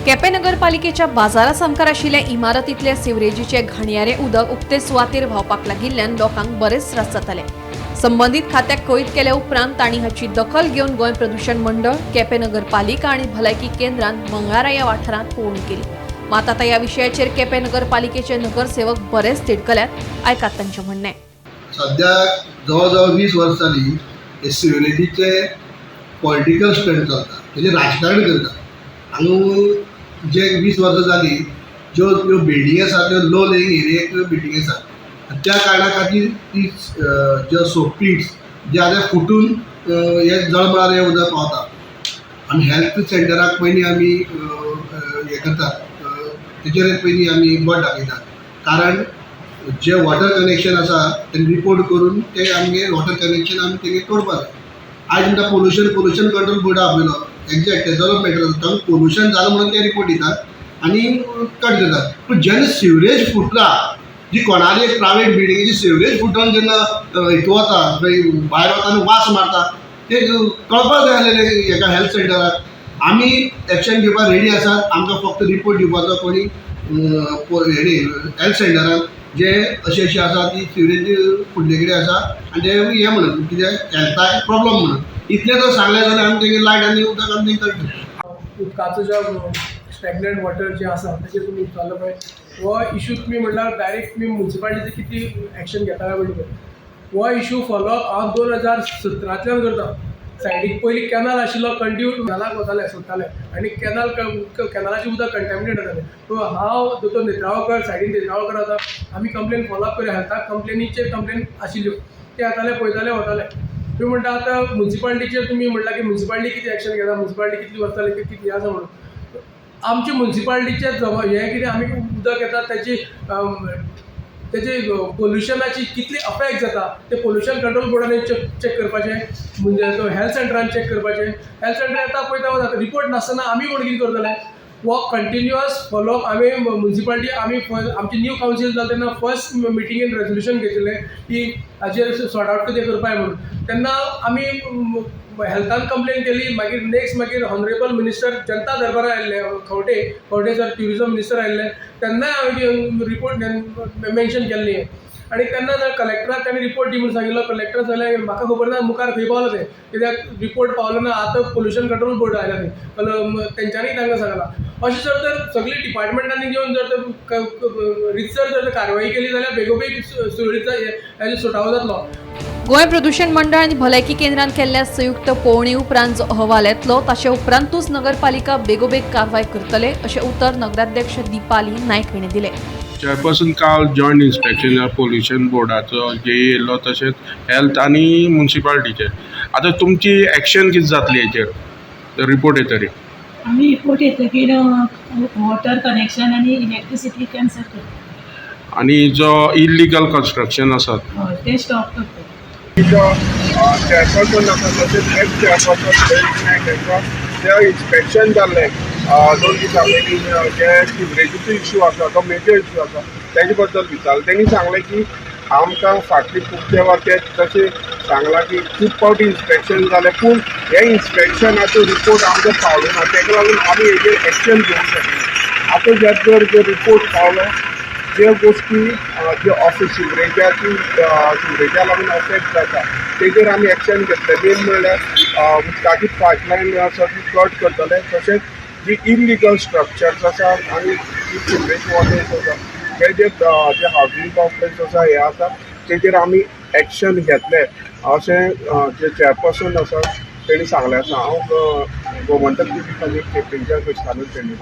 केपें नगरपालिकेच्या बाजारा सामकार आशिल्ल्या इमारतींतले सिवरेजीचे घाणयारे उदक उक्ते सुवातेर व्हांवपाक लागिल्ल्यान लोकांक बरेच त्रास जाताले. संबंदीत खात्याक कळीत केल्या उपरांत तांणी हाची दखल घेवन गोंय प्रदूशण मंडळ, केपें नगरपालिका आनी भलायकी केंद्रान मंगळारा ह्या वाठारांत पळोवणी केली. मात आतां ह्या विशयाचेर केपें नगरपालिकेचे नगरसेवक बरेच तिडकल्यात. आयकात तांचें म्हणणें. सद्या जवळ जवळ 20 वर्सां जाली हे सिवरेजीचे पॉलिटिकल स्टंट चलता, तेजें राजकारण करता. हांगा जे 20 वर्सां जाली ज्यो ज्यो बिल्डींग आसा त्यो लो लेईंग एरियेक बिल्डींग आसा आनी त्या कारणा खातीर ती ज्यो सोपीट्स जे आतां फुटून हे जळमळार हें उदक पावता. आनी हेल्थ सेंटराक पयलीं आमी हें करतात, तेचेर पयलीं आमी बोट दाखयतात, कारण जे वॉटर कनेक्शन आसा ते रिपोर्ट करून ते आमगे वॉटर कनेक्शन आमी तेगे तोडपा जाय. आयज म्हणटा पोल्युशन कंट्रोल बोर्डा आपयलो, एग्जॅक्ट तेजो मॅटर आसा, पोल्युशन जालां म्हणून ते रिपोर्ट दितात आनी कट करतात. पूण जेन्ना सिवरेज फुटला, जी कोणाली एक प्रायवेट बिल्डिंगेची सिवरेज फुटून जेन्ना हितू वता, भायर वता आनी वास मारता, ते कळपाक जाय आसलेलें हेका हेल्थ सेंटराक. आमी एक्शन घेवपाक रेडी आसात, आमकां फक्त रिपोर्ट दिवपाचो कोणी हेणी हेल्थ सेंटरान जे अशें अशें आसा ती सिवरेज फुडले कडेन आसा आनी ते हें म्हणून कित्याक हेल्थाक प्रॉब्लम म्हणून इतलें जर सांगलें जाल्यार आमी तेगे लायट आनी उदक आमी तेंकां. उदकाचो जो स्टॅग्नंट वॉटर जें आसा तेचेर तुमी विचारलो पळय, हो इशू तुमी म्हणल्यार डायरेक्ट तुमी मुन्सिपालिटीचे कितली एक्शन घेता काय म्हणटा पळय, हो इशू फॉलोअप हांव 2017तल्यान करता. सायडीक पयलीं कॅनल आशिल्लो, कंटिन्यू कॅनलाक वताले सोडटाले आनी कॅनलाचें उदक कंटेमिनेट जातालें. सो हांव दोतोर नेत्रावळकर, सायडीन नेत्रावळकर आसा, आमी कंप्लेन फॉलोअप करूया. हेल्थाक कंप्लेनीचेर कंप्लेन आशिल्ल्यो, ते येताले पळयताले वताले. तुमी म्हणटा आतां मुन्सिपालिटीचेर, तुमी म्हणटा की मुन्सिपालिटी कितें एक्शन घेता, मुन्सिपालिटी कितली वचताली, कितली आसा म्हणून. आमचे मुन्सिपालिटीचे हें कितें आमी उदक येता तेची तेजी पोल्युशनाची कितली अफेक्ट जाता ते पोल्युशन कंट्रोल बोर्डान चॅक करपाचें, म्हणजे तो हेल्थ सेंटरान चॅक करपाचें. हेल्थ सेंटर येता पळयता वता, रिपोर्ट नासतना आमी कोण कितें करतले? हो कंटिन्युअस फॉलोअप आमी मुन्सिपालिटी आमी आमची न्यू कावन्सील जालें तेन्ना फर्स्ट मिटिंगेन रेजोल्युशन घेतिल्लें की हाचेर सॉर्ट आवट कितें करपाक म्हणून. तेन्ना आमी हेल्थान कंप्लेन केली. मागीर नेक्स्ट मागीर ऑनरेबल मिनिस्टर जनता दरबारा आयिल्ले, Khaunte Khaunte sir tourism minister आयिल्ले, तेन्नाय हांवें रिपोर्ट मेन्शन केल्ली. आनी तेन्ना जर कलेक्टराक तांणी रिपोर्ट दी म्हणून सांगिल्लो, कलेक्टर जाल्यार म्हाका खबर ना मुखार खंय पावलो तें, कित्याक रिपोर्ट पावलो ना. आतां पोल्युशन कंट्रोल बोर्ड आयला थंय, तेंच्यांनी तांकां सांगलां. अशें जर तर सगळीं डिपार्टमेंटांनी येवन जर तर रितसर जर कारवाई केली जाल्यार बेगोबेग सुरळीत हेजो सुटावो जातलो. गोंय प्रदूशण मंडळ आनी भलायकी केंद्रान केल्ल्या संयुक्त पळोवणी उपरांत जो अहवाल येतलो ताचे उपरांतूच नगरपालिका बेगोबेग कारवाय करतले अशें उतर नगराध्यक्ष दीपाली नायक हांणी दिलें. चेअरपर्सन काल जॉयंट इन्स्पेक्शन पोल्युशन बोर्डाचो जे येयल्लो, तशेंच हेल्थ आनी मुन्सिपालिटीचे. आतां तुमची एक्शन कितें जातली हेचेर रिपोर्ट येतरी? आमी रिपोर्ट येतकीर वॉटर कनेक्शन आनी इलेक्ट्रिसिटी कॅन्सल करता. आनी जो इल्लिगल कन्स्ट्रक्शन आसा? हय, तें स्टॉप करता. चेअरपर्सन आसा तशेंच एक्स चेअरपर्सन नायक हांकां ते इन्स्पेक्शन जाल्लें 2 दिसां पयलीं, जे सिवरेजीचो इशू आसा तो मेजर इशू आसा तेजे बद्दल विचारलें. तेणी सांगलें की आमकां फाटली खूब वा ते तशें सांगलां की खूब फावटी इन्स्पेक्शन जालें, पूण हे इन्स्पेक्शनाचो रिपोर्ट आमकां पावलो ना, तेका लागून आमी हेजेर एक्शन घेवंक शकना. आतां जे जर जो रिपोर्ट पावलो, ज्यो गोश्टी ज्यो ऑफिस सिवरेजाची सिवरेजा लागून अफेक्ट जाता तेजेर आमी एक्शन घेतले. मेन म्हणल्यार उदकाची पायपलायन आसा ती कट करतले, तशेंच जी इलिगल स्ट्रक्चर्स आसा आनी जी सिवरेज वॉटर्स आसा ते जे जे हावजींग कॉम्प्लेक्स आसा हे आसा तेजेर आमी एक्शन घेतले अशें जे चेअरपर्सन आसा तेणी सांगलें आसा. हांव गोमंतक टिवी खातीर केपेंच्या क्रिस्तानूच तेंडुलकर.